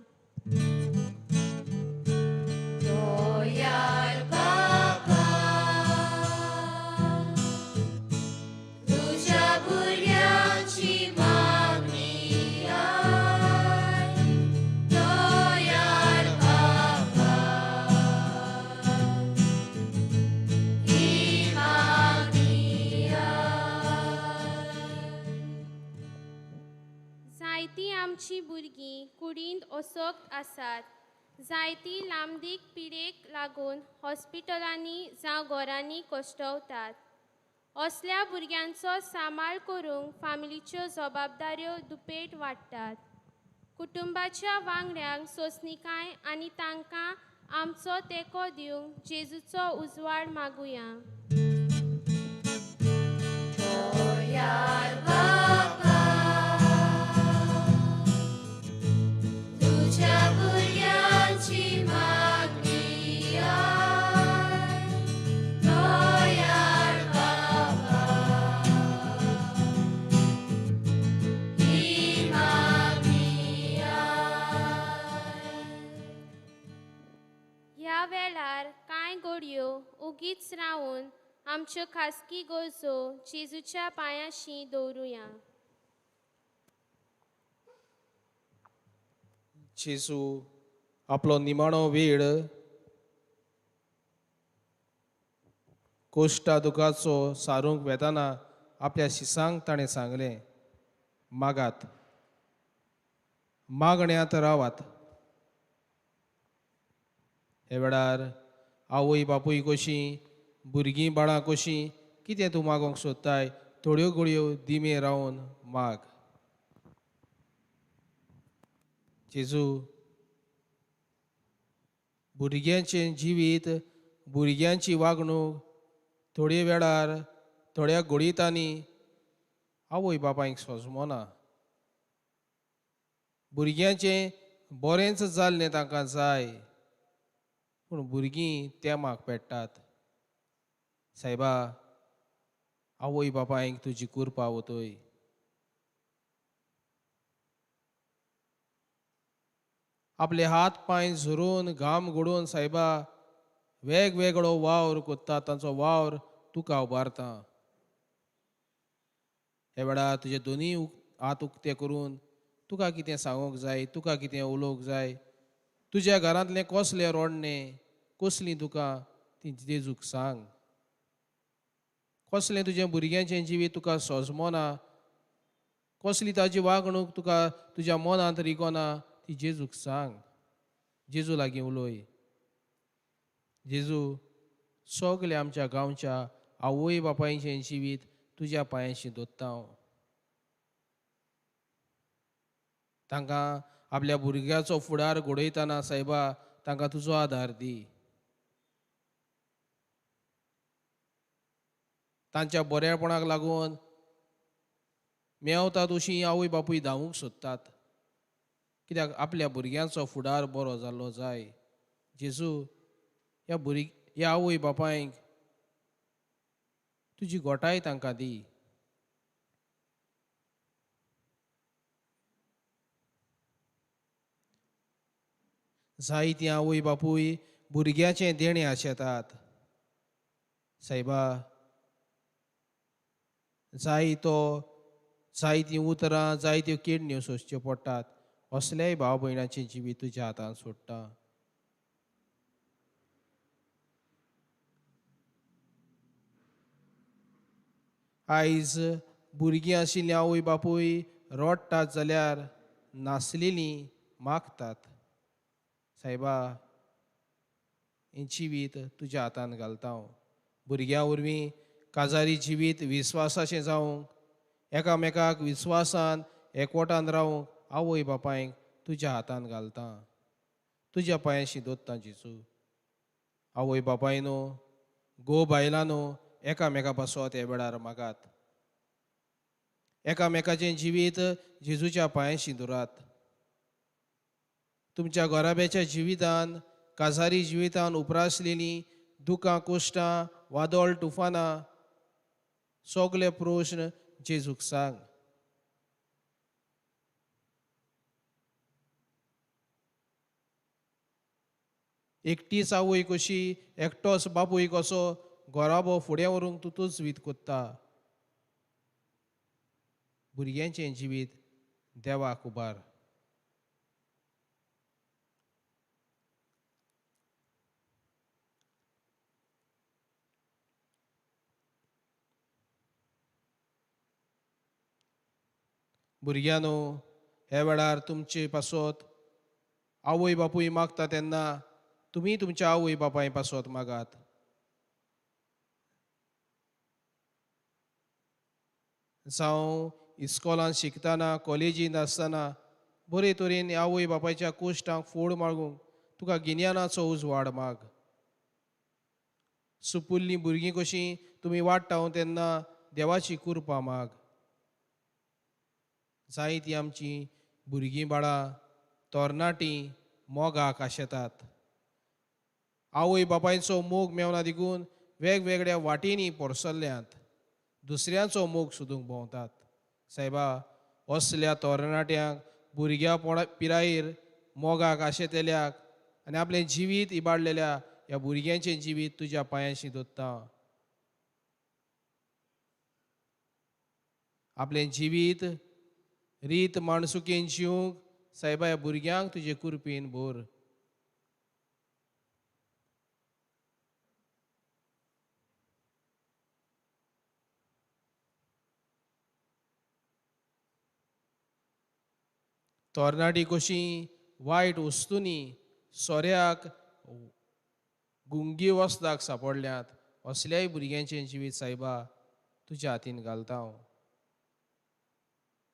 जायतीं आमची भुरगीं कुडींत असक्त आसात. जायतीं लांबदीक पिडेक लागून हॉस्पिटलांनी जावं घरांनी कश्टवतात. असल्या भुरग्यांचो सांबाळ करूंक फामिलीच्यो जबाबदाऱ्यो दुपेट वाडटात. कुटुंबाच्या वांगड्यांक सोंसणीकाय आनी तांकां आमचो तेंको दिवंक जेजूचो उजवाड मागुया. ह्या वेळार कांय घडयो ओगीच रावन आमच्यो खासगी गरजो जेजूच्या पांयांशी दवरुया. जेजू आपलो निमाणो वेळ कोश्टा दुखाचो सारूंक वेताना आपल्या शिसांक ताणें सांगलें, मागात मागण्यांत रावात. हे वेळार आवय बापूय कशीं, भुरगीं बाळां कशीं कितें तूं मागोंक सोदताय थोड्यो गोळयो दिमे रावन माग. जेजू, भुरग्यांचें जिवीत, भुरग्यांची वागणूक थोडे वेळार थोड्या गोळितांनी आवय बापायक सोजमना. भुरग्यांचें बरेंच जाल्लें तांकां जाय, पूण भुरगीं तेमाक पेट्टात. सायबा, आवय बापायक तुजी कृपा वतय. आपले हात पांय झरून घाम घडोवन सायबा वेगवेगळो वावर कोत्ता, तांचो वावर तुका उबारता. हे वेळार तुजे दोनूय हात उक्ते करून तुका कितें सांगूंक जाय, तुका कितें उलोवंक जाय, तुज्या घरांतलें कसलें रोडणें, कसलीं तुका ती जेजूक सांग. कसलें तुजें भुरग्यांचें जिवीत तुका सोजमना, कसली ताजी वागणूक तुका तुज्या मनांत रिगोना ती जेजूक सांग. जेजू लागीं उलय. जेजू, सगळें आमच्या गांवच्या आवय बापायचें जिवीत तुज्या पांयांशी दोत्ता हांव. तांकां आपल्या भुरग्याचो फुडार घडयतना सायबा तांकां तुजो आदार दी. तांच्या बरेपणाक लागून मेवतात अशीं आवय बापूय धांवूंक सोदतात, कित्याक आपल्या भुरग्यांचो फुडार बरो जाल्लो जाय. जेजू, ह्या ह्या आवय बापायक तुजी गोठाय तांकां दी. जायतीं आवय बापूय भुरग्याचें देणें आशेतात. सायबा, जायतो जायतीं उतरां, जायत्यो किडण्यो सोंसच्यो पडटात. असल्याय भाव भयणाचें जिवीत तुज्या हातान सोडटा. आयज भुरगीं आशिल्लीं आवय बापूय रडटात जाल्यार नासलेलीं मागतात. सायबा, हें जिवीत तुज्या हातान घालता हांव. भुरग्यां वरवीं काजारी जिवीत विस्वासाचें जावंक, एकामेकाक विस्वासान एकवटान रावंक आवय बापायक तुज्या हातान घालता, तुज्या पांयांशी दोत्ता जेजू. आवय बापायनो, घोव बायलांनो, एकामेका पासत हे वेळार मागात. एकामेकाचें जिवीत जेजूच्या पांयांशी दवरात. तुमच्या घराब्याच्या जिवितान, काजारी जिवितान उप्रासलेलीं दुकां, कोश्टां, वादळ, तुफानां सगळे प्रश्न जेजूक सांग. एकटीच आवय कशी, एकटोच बापूय कसो घराबो फुडें व्हरूंक तूं तूच कोत्ता. भुरग्यांचें जिवीत देवाक उबार. भुरग्यांनो, ह्या वेळार तुमचे पासत आवय बापूय मागता तेन्ना तुमी तुमच्या आवय बापाय पासत मागात. जावं इस्कॉलान शिकतना, कॉलेजींत आसतना बरे तरेन आवय बापायच्या कोश्टांक फोड मागूंक तुका गिन्यानाचो उजवाड माग. सुपुल्लीं भुरगीं कशीं तुमी वाडटा तेन्ना देवाची कृपा माग. जायतीं आमचीं भुरगीं बाळां, तरणाटीं मोगाक आशेतात. आवय बापायचो मोग मेवना देखून वेगवेगळ्या वाटेंनी पोरसल्ल्यांत दुसऱ्यांचो मोग सोदूंक भोंवतात. सायबा, असल्या तरणाट्यांक भुरग्या पिरायेर मोगाक आशेतल्याक आनी आपलें जिवीत इबाडलेल्या ह्या भुरग्यांचें जिवीत तुज्या पांयांशी दोत्ता. आपलें जिवीत रीत माणसुकेन जिवंक सायबा ह्या भुरग्यांक तुजे कृपेन भर. तरणाटी कशीं वायट वस्तूंनी सोऱ्याक गुंगी वस्ताक सांपडल्यात असल्याय भुरग्यांचें जिवीत सायबा तुज्या हातीन घालता हांव.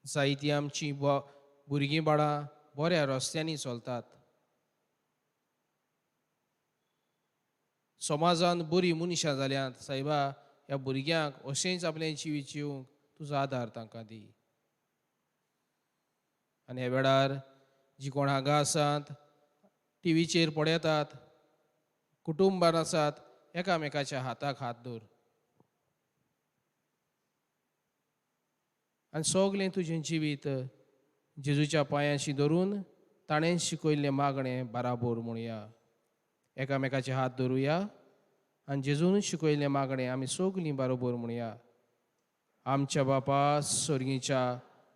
जायतीं आमचीं भुरगीं बाळां बऱ्या रस्त्यांनी चलतात, समाजान बरीं मनशां जाल्यांत. सायबा ह्या भुरग्यांक अशेंच आपलें जिवीत जिवंक तुजो आदार तांकां दी. आनी ह्या वेळार जी कोण हांगा आसात, टिवीचेर पळयतात, कुटुंबान आसात, एकामेकाच्या हाताक हात दवर आनी सगलें तुजें जिवीत जेजूच्या पांयांशी धरून ताणें शिकयल्लें मागणें बाराबोर म्हणया. एकामेकाचे हात धरुया आनी जेजून शिकयल्लें मागणें आमी सगलीं बारोबर म्हणया. आमच्या बापा स्वर्गीच्या,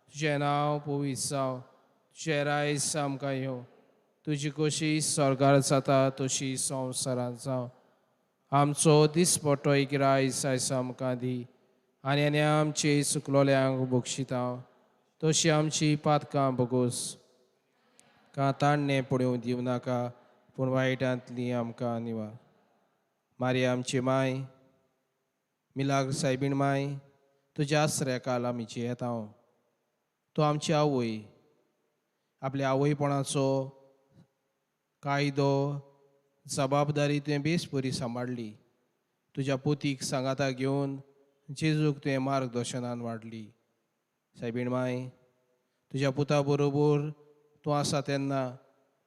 तुजें नांव पवित्र जावं, तुजें रायस आमकां येवं, तुजी कशी स्वर्गार जाता तशी संवसारांत जावं. आमचो दिसपट्टो एक रायस आयज आमकां दी आनी आनी आमचे चुकलोल्यांक बक्षिता तशी आमची पातकां बगोस का ताणणें पळोवंक दिवं नाका पूण वायटांतली आमकां निवार. मारिया आमची माय, मिलाग्र सायबीण माय, तुज्या आसऱ्या आमी जियेता. तूं आमची आवय, आपल्या आवयपणाचो कायदो जबाबदारी तुवें बेस बरी सांबाळ्ळी. तुज्या पोतीक सांगाता घेवन जेजूक तुवें मार्गदर्शनान वाडली. सायबीण माय, तुज्या पुता बरोबर तूं आसा तेन्ना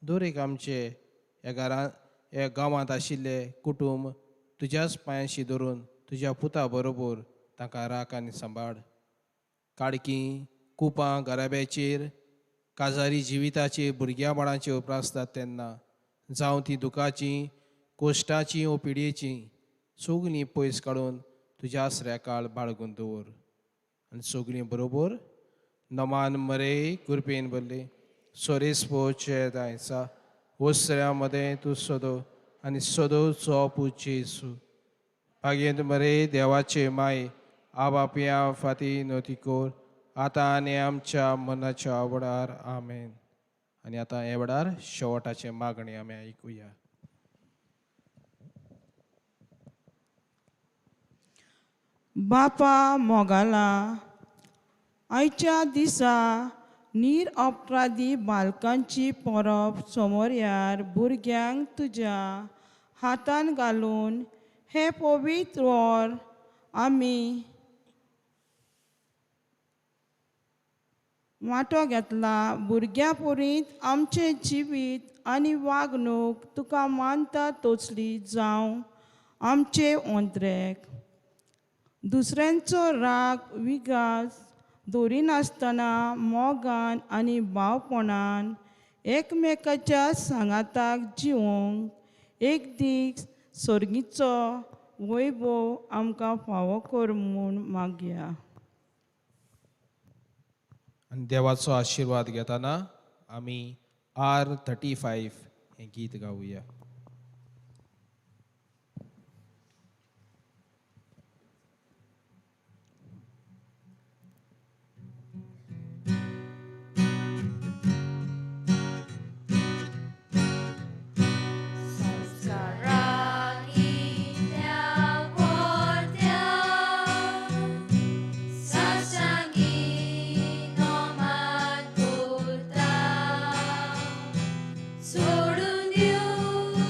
दर एक आमचे ह्या घरांत ह्या गांवांत आशिल्ले कुटूंब तुज्याच पांयांशी धरून तुज्या पुता बरोबर तांकां राख आनी सांबाळ. काडकी कुपां घराब्याचेर काजारी जिविताचेर भुरग्यां बाळांचेर उप्रासतात तेन्ना जावं ती दुखाची कोश्टाची ओ पिडयेची सगलीं पयस काडून तुज्या आसऱ्या काळ बाळगून दवर. आनी सगलीं बरोबर नमान मरे कृपेन भरले सोरेस पोचे दायचा वसऱ्या मदें तूं सदो आनी सदोचो पूत जेजू. भागेंत मरे देवाचे माय, आबापया फाती नोतिकोर आतां आनी आमच्या मनाच्या वडार. आमेन. आनी आतां हे वेळार शेवटाचें मागणें आमी आयकुया. बापा मोगाला, आयच्या दिसा निरअपराधी बालकांची परब समोरयार भुरग्यांक तुज्या हातान घालून हें पवित्र वर आमी वांटो घेतला. भुरग्यां पुरीत आमचें जिवीत आनी वागणूक तुका मानता तसली जावं. आमचे ओंद्रेक दुसऱ्यांचो राग विगास दवरिनासतना मोगान आनी भावपणान एकमेकाच्या सांगाताक जिवोंक एक दीस सर्गीचो वैभव आमकां फावो कर म्हूण मागया. आनी देवाचो आशिर्वाद घेतना आमी R35 हें गीत गावया. सोडून दिव.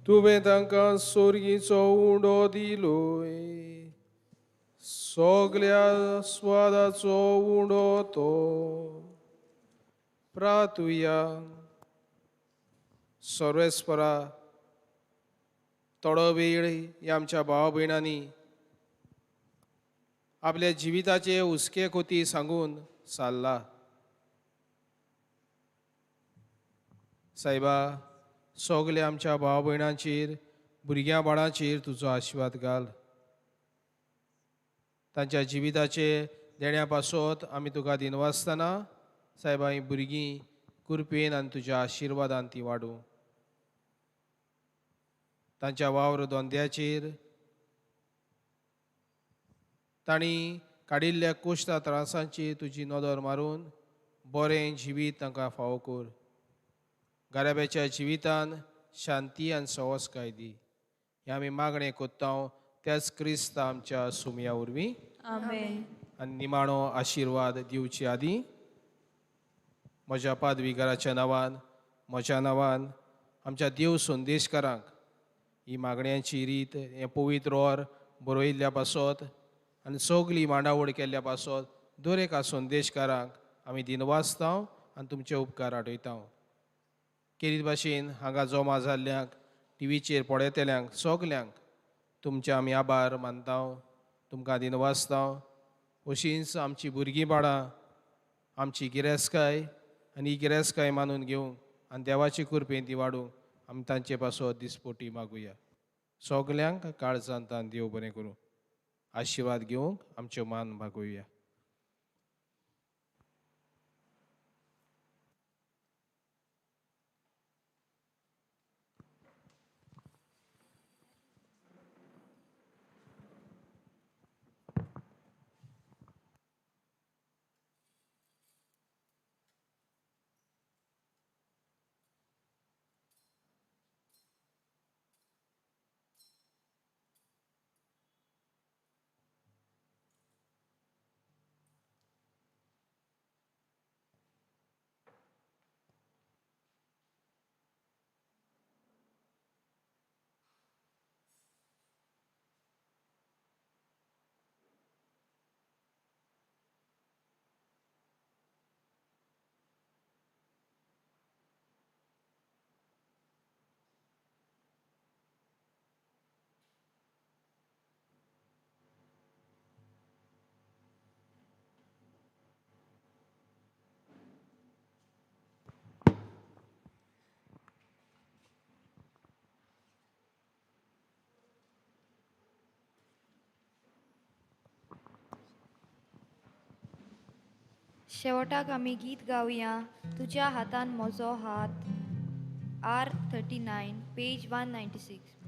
तुवें तांकां सोर्गीचो उंडो दिलोय, सगल्या स्वादाचो उंडो तो. प्रातुया. सर्वेस्परा, थोडो वेळ ह्या आमच्या भाव भयणांनी आपल्या जिविताचे हुस्के कोती सांगून सारला. सायबा, सगल्या आमच्या भाव भयणांचेर, भुरग्यां बाळांचेर तुजो आशिर्वाद घाल. तांच्या जिविताचे देण्या पासत आमी तुका दिनवासतना सायबा हीं भुरगीं कृपेन आनी तुज्या आशिर्वादान ती वाडूं. तांच्या वावर धंद्याचेर, तांणी काडिल्ल्या कोश्टा त्रासांचेर तुजी नदर मारून बरें जिवीत तांकां फावो कर. घराब्याच्या जिवितान शांती आनी सवसकाय दी. हें आमी मागणें कोत्ता त्याच क्रिस्त आमच्या सुमया वरवीं. आमेन. आनी निमाणो आशिर्वाद दिवचे आदीं म्हज्या पादविगाराच्या नांवान, म्हज्या नांवान आमच्या देव संदेशकारांक ही मागण्यांची रीत, हें पवित्र ओर बरयल्ल्या पासत आनी सगली मांडावळ केल्ल्या पासत दर एका संदेशकारांक आमी दिनवासता आनी तुमचे उपकार आठयता. केरीत भाशेन हांगा जमा जाल्ल्यांक, टिवीचेर पळयतल्यांक सगल्यांक तुमचे आमी आभार मानता, तुमकां दिनवासता. अशींच आमची भुरगीं बाळां आमची गिरेस्तकाय आनी ही गिरेस्तकाय मानून घेवंक आनी देवाची कृपेन ती वाडूंक आमी तांचे पासत दिसपोटी मागुया. सगल्यांक काळजान तान देव बरें करूं. आशिर्वाद घेवंक आमच्यो मान भागोवया. शेवटाक आमी गीत गावया, तुज्या हातान म्हजो हात, R 39 page 196.